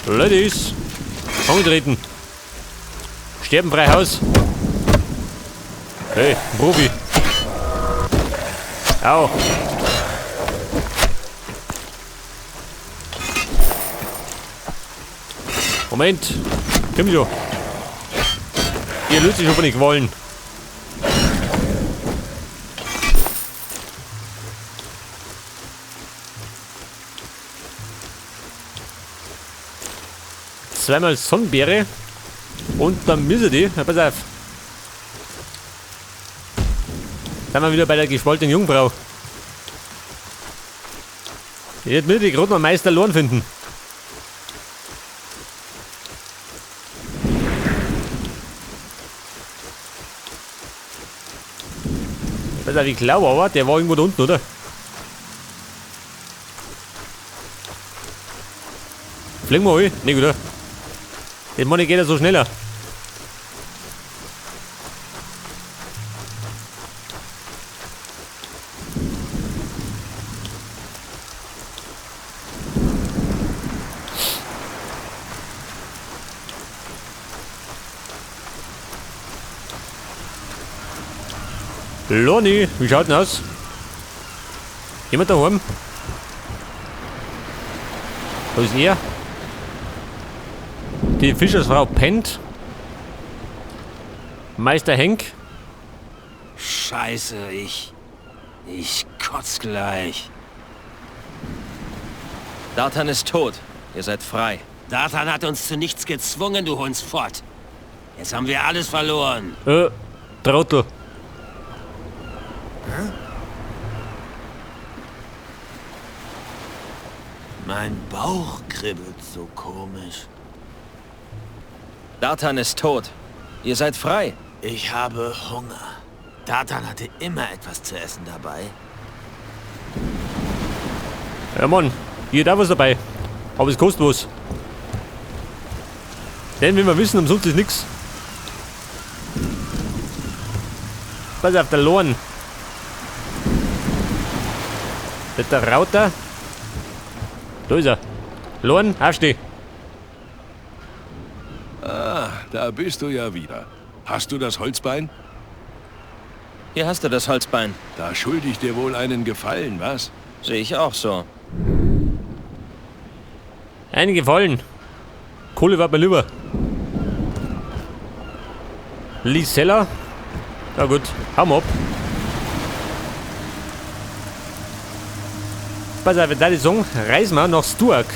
Ladies. Angetreten. Sterben frei Haus. Hey, Profi. Au. Moment. Komm schon. Ihr löst sich schon von den Quallen. Zweimal Sonnenbeere. Und dann müssen die. Ja, pass auf. Sind wir wieder bei der gespaltenen Jungfrau. Ich hätte mir die gerade noch Meister Lorn finden. Pass auf, ich glaube aber, der war irgendwo da unten, oder? Fliegen wir an? Nicht, oder? Das Money geht ja so schneller. Loni, wie schaut denn aus? Jemand daheim? Wo ist denn er? Die Fischersfrau pennt. Meister Henk. Scheiße, ich kotz gleich. Dartan ist tot. Ihr seid frei. Dartan hat uns zu nichts gezwungen, du Hundsfott. Jetzt haben wir alles verloren. Trottel. Hä? Mein Bauch kribbelt so komisch. Dartan ist tot. Ihr seid frei. Ich habe Hunger. Dartan hatte immer etwas zu essen dabei. Ja Mann, hier da was dabei. Aber es kostet was. Denn wenn wir wissen, umsonst ist nix. Pass auf, der Lorn. Der Rauter. Da ist er. Lorn, aufsteh. Ah, da bist du ja wieder. Hast du das Holzbein? Hier hast du das Holzbein. Da schulde ich dir wohl einen Gefallen, was? Sehe ich auch so. Einen Gefallen? Kohle war mir lieber. Lisella? Na gut, hau mal ab. Pass auf, jetzt würde ich sagen, reisen wir nach Stuak.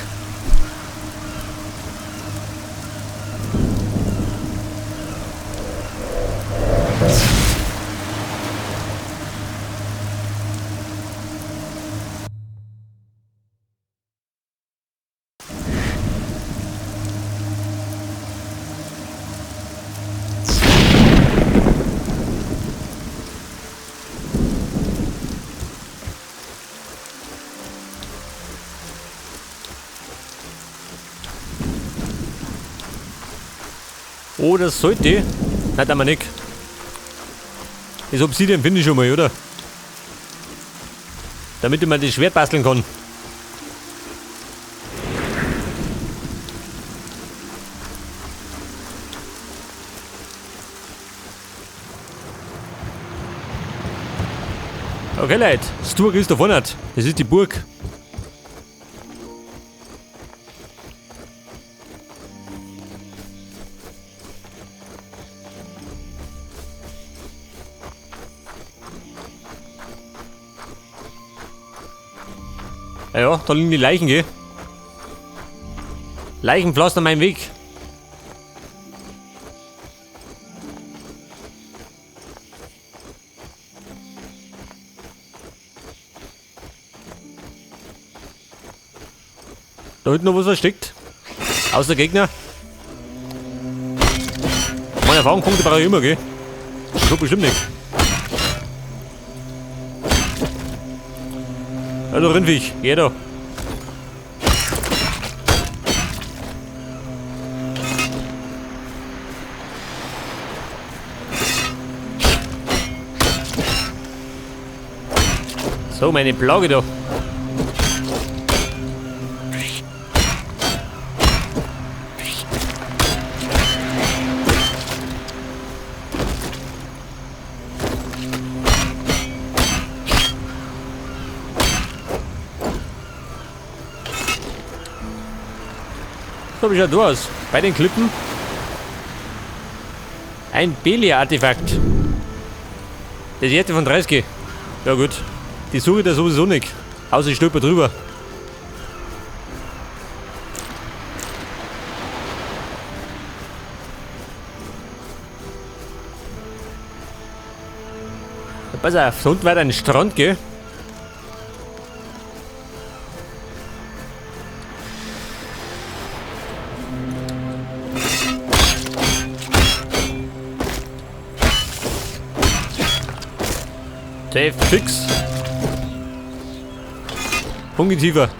Oder sollte? Nein, da wir nicht. Das Obsidian finde ich schon mal, oder? Damit ich mir das Schwert basteln kann. Okay, Leute, Stuak ist da vorne. Das ist die Burg. Ja, ja, da liegen die Leichen, gell? Leichen pflastern meinen Weg. Da hinten noch was versteckt. Außer Gegner. Meine Erfahrungspunkte brauche ich immer, gell? Das tut bestimmt nicht. Ja, da Rindviech. Geh da. So, meine Plage da. So, wie schaut da aus? Bei den Klippen. Ein Belia-Artefakt. Das erste von 30. Ja gut. Die suche ich da sowieso nicht. Außer ich stolper drüber. Ja, pass auf, da unten weiter ein Strand, gell? Safe, fix. Ungeziefer.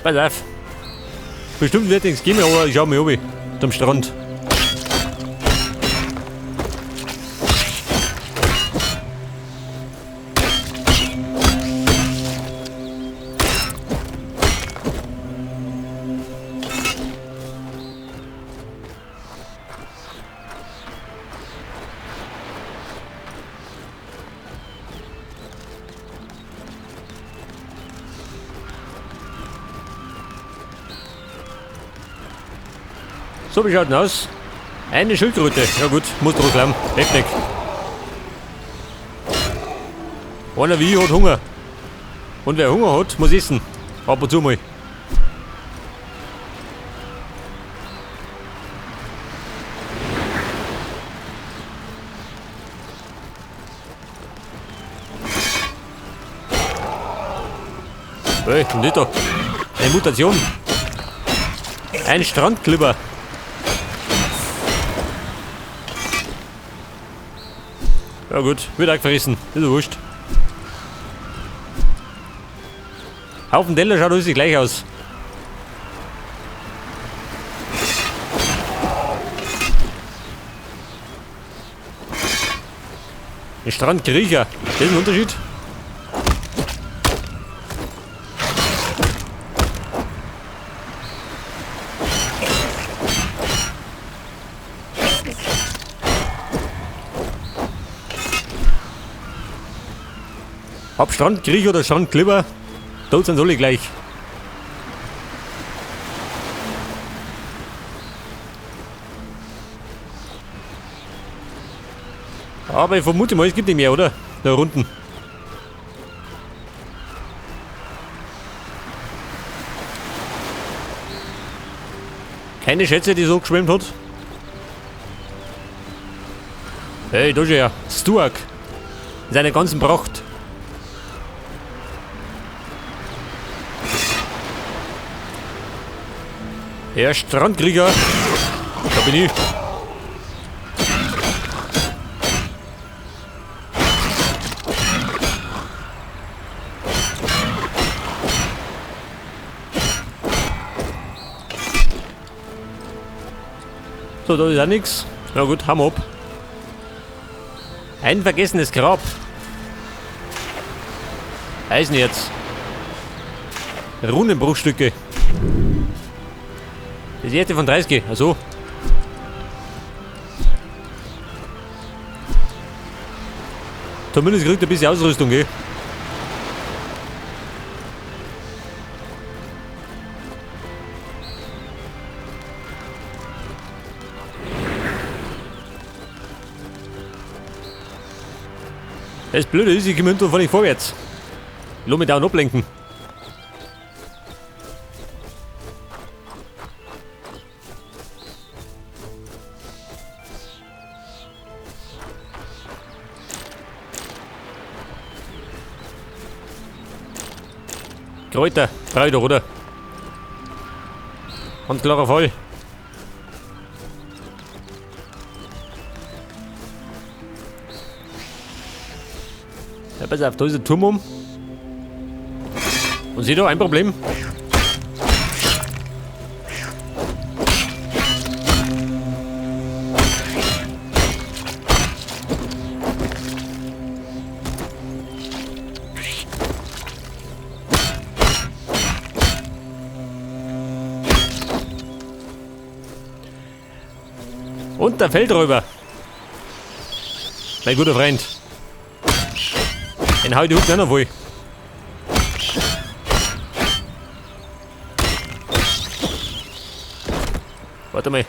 Pass auf. Bestimmt wird nichts geben, aber ich schau mir um. Zum Strand. So, wie schaut denn aus? Eine Schildkröte. Ja gut, muss doch glauben. Hilft nicht. Einer wie ich hat Hunger. Und wer Hunger hat, muss essen. Ab und zu mal. Hey, und nicht da. Eine Mutation. Ein Strandklipper. Ja gut, wird auch gefressen. Ist ja wurscht. Haufen Teller schaut alles gleich aus. Ein Strandkriecher. Das ist ein Unterschied. Ob Strandkriecher oder Strandklipper, da sind alle gleich. Aber ich vermute mal, es gibt nicht mehr, oder? Da unten. Keine Schätze, die so geschwemmt hat. Hey, da ist er. Stuark. In seiner ganzen Pracht. Der Strandkrieger. Da bin ich. So, da ist auch nix. Na gut, haben wir ab. Ein vergessenes Grab. Eisenerz. Runenbruchstücke. Das erste von 30, also. Zumindest kriegt er ein bisschen Ausrüstung, gell? Das Blöde ist, ich komme einfach nicht vorwärts. Ich lass mich dauernd ablenken. Kräuter, brauch ich doch, oder? Ganz klarer Fall. Ja, pass auf, da ist ein Turm um. Und sieh da, ein Problem. Und der Feldräuber. Mein guter Freund. Den hau ich die Hupen auch noch voll. Warte mal.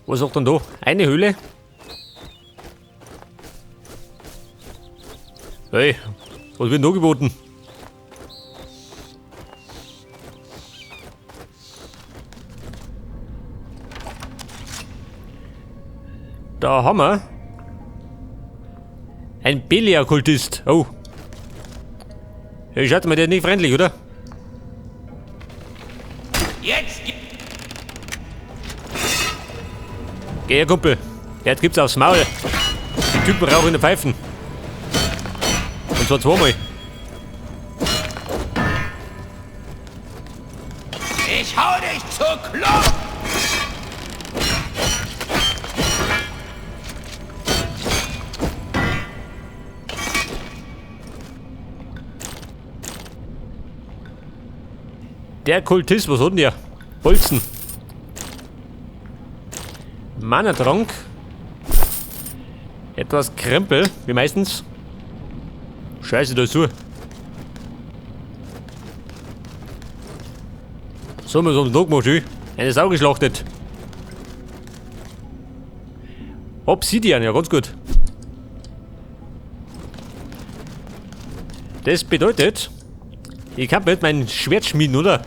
Was sagt denn da? Eine Höhle? Hey, was wird denn da geboten? Da haben wir ein Belia-Kultist. Oh. Hey, schaut mal, der ist nicht freundlich, oder? Jetzt! Geh her, Kumpel. Jetzt gibt's aufs Maul. Die Typen rauchen in den Pfeifen. Und zwar zweimal. Ich hau dich zu Klump! Der Kultist, was hat denn der? Bolzen. Mana-Trank. Etwas Krempel, wie meistens. Scheiße, da ist zu. So, wir haben es noch gemacht, schön. Eine Sau geschlachtet. Obsidian, ja, ganz gut. Das bedeutet, ich kann bald mein Schwert schmieden, oder?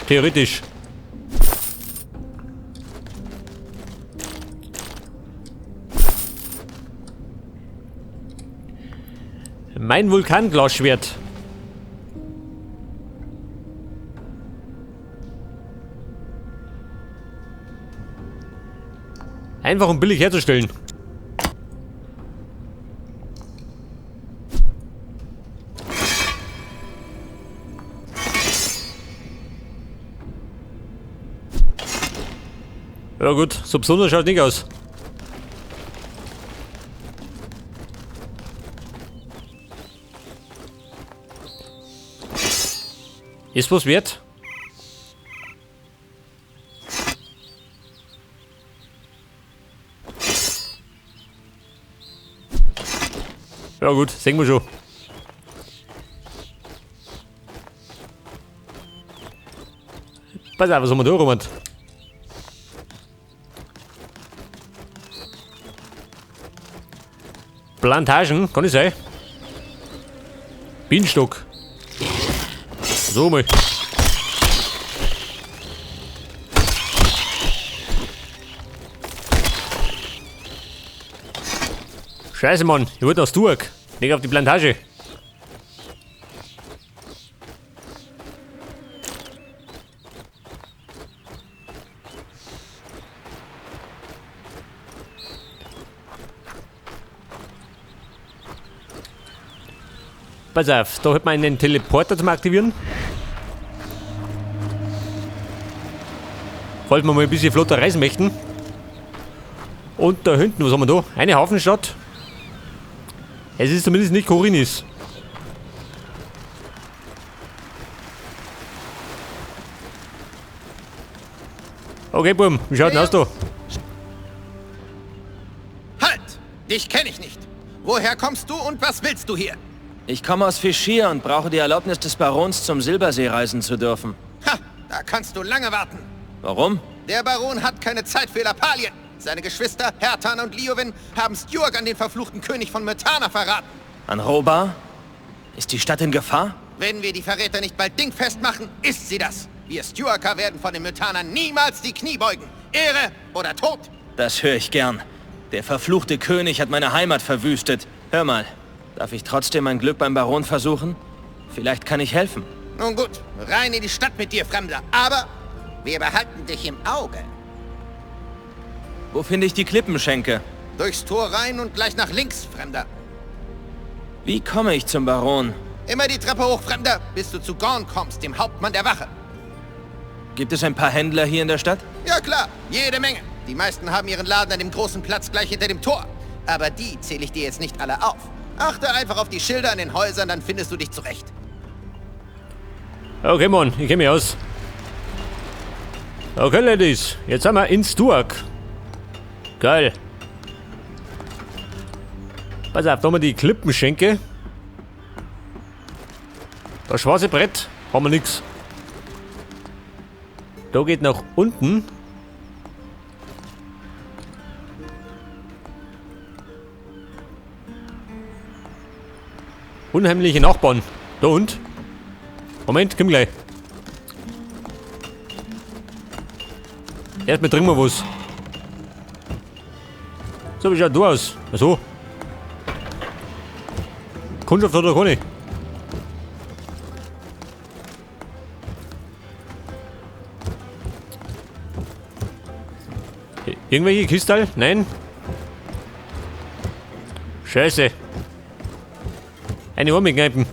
Theoretisch. Mein Vulkanglasschwert. Einfach und billig herzustellen. Ja gut, so besonders schaut nicht aus. Ist was wert? Ja gut, sehen wir schon. Pass auf, was haben wir da rum? Plantagen, kann ich sein? Bienenstock. So mal. Scheiße, Mann, ich wollte aufs Turk. Nicht auf die Plantage. Pass auf, da hat man einen Teleporter zum Aktivieren. Falls wir mal ein bisschen flotter reisen möchten. Und da hinten, was haben wir da? Eine Hafenstadt. Es ist zumindest nicht Khorinis. Okay, Bum, wie schaut denn aus da? Halt! Dich kenne ich nicht. Woher kommst du und was willst du hier? Ich komme aus Fischir und brauche die Erlaubnis des Barons, zum Silbersee reisen zu dürfen. Ha, da kannst du lange warten. Warum? Der Baron hat keine Zeit für Lappalien. Seine Geschwister, Hertan und Liowin, haben Stjorg an den verfluchten König von Myrtana verraten. An Rhobar? Ist die Stadt in Gefahr? Wenn wir die Verräter nicht bald dingfest machen, ist sie das. Wir Stjorker werden von den Myrtanern niemals die Knie beugen. Ehre oder Tod. Das höre ich gern. Der verfluchte König hat meine Heimat verwüstet. Hör mal, darf ich trotzdem mein Glück beim Baron versuchen? Vielleicht kann ich helfen. Nun gut, rein in die Stadt mit dir, Fremder. Aber wir behalten dich im Auge. Wo finde ich die Klippenschenke? Durchs Tor rein und gleich nach links, Fremder. Wie komme ich zum Baron? Immer die Treppe hoch, Fremder, bis du zu Gorn kommst, dem Hauptmann der Wache. Gibt es ein paar Händler hier in der Stadt? Ja klar, jede Menge. Die meisten haben ihren Laden an dem großen Platz gleich hinter dem Tor. Aber die zähle ich dir jetzt nicht alle auf. Achte einfach auf die Schilder an den Häusern, dann findest du dich zurecht. Okay, Mann, ich kenn mich aus. Okay, Ladies, jetzt sind wir in Stuak. Geil. Pass auf, da haben wir die Klippenschenke. Das schwarze Brett haben wir nix. Da geht nach unten. Unheimliche Nachbarn. Da und? Moment, komm gleich. Erstmal trinken wir was. So, wie schaut du aus? Ach so. Kundschaft hat er keine. Irgendwelche Kistal? Nein? Scheiße. Eine Ohr mitkneipen.